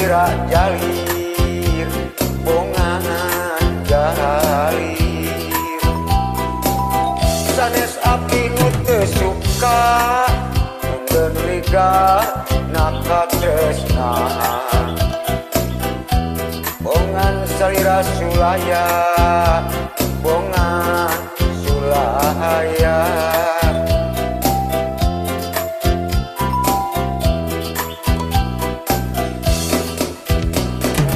salira jalir bongan jalir sanes abdi nu teu suka ngeun liga nakatresna bongan salira sulaya bongan sulaya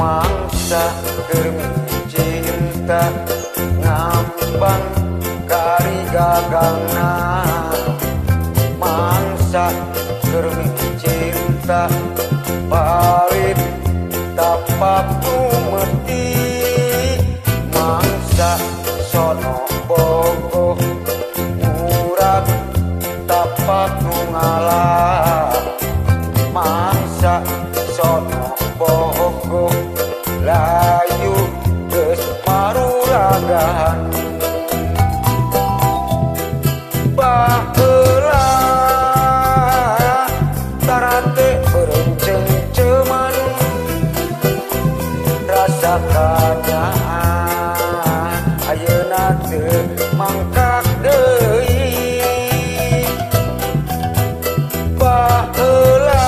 mangsa keur cinta ngambang kari gagangna mangsa keur cinta balik tapak tumeti mangsa sono bogoh murag tapak nu ngalah mangsa sono bogoh layu geus maruragan baheula tarate berenceng-ceman rasa kanyaan ayeuna teu mangkak deui baheula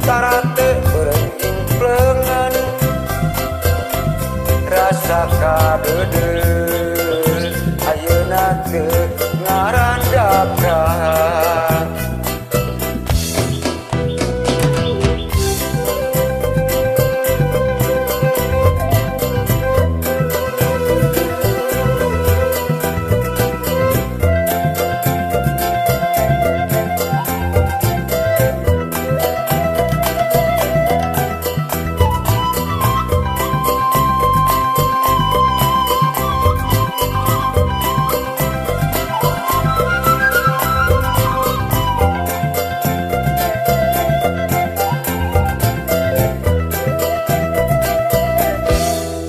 tarate berengimplengan rasa kadeudeuh ayeuna teu ngarandakan.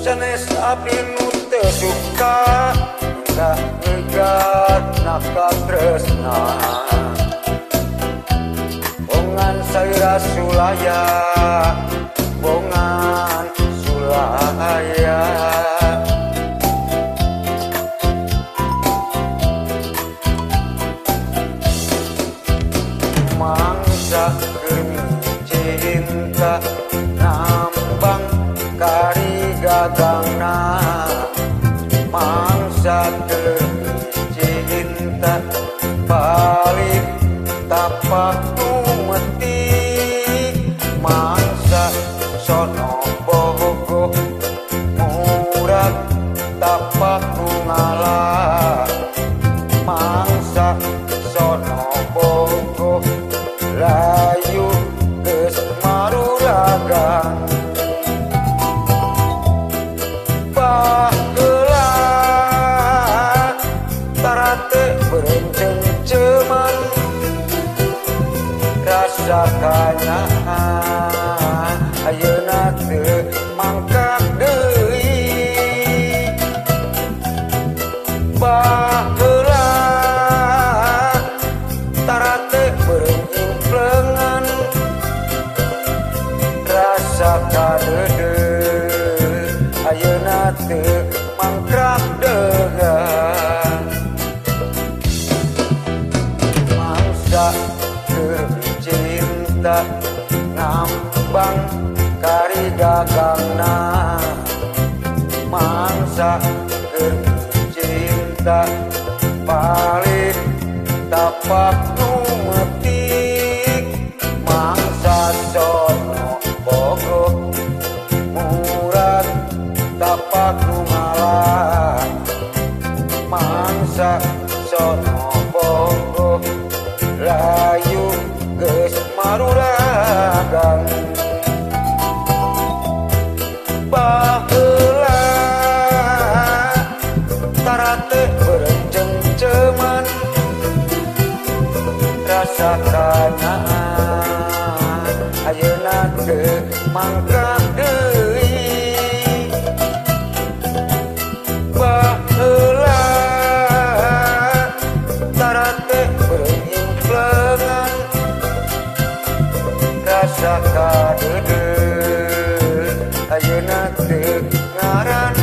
Sanes abdi nu teu suka enggak ngegat nakatresna bongan salira sulaya bongan sulaya mangsa keur cinta nambang kari gagangna mangsa keur cinta balik tapak tumeti mangsa sono bogoh murag tapak nu ngalah mangsa sono bogoh layu geus maruragan baheula tarate berenceng-ceman rasa kanyaan ayeuna teu mangkak deui baheula tarate berengimplengan rasa kadeudeuh ayeuna teu mangkrak deui mangsa keur cinta ngambang kari gagangna mangsa keur cinta balik tapak numetik mangsa sono bogoh murag tapak nu ngalah mangsa sono bogoh layu geus maruragan baheula tarate berenceng-ceman rasa kanyaan ayeuna teu mangkak deui baheula tarate berengimplengan rasa. Ayeuna teu ngaran.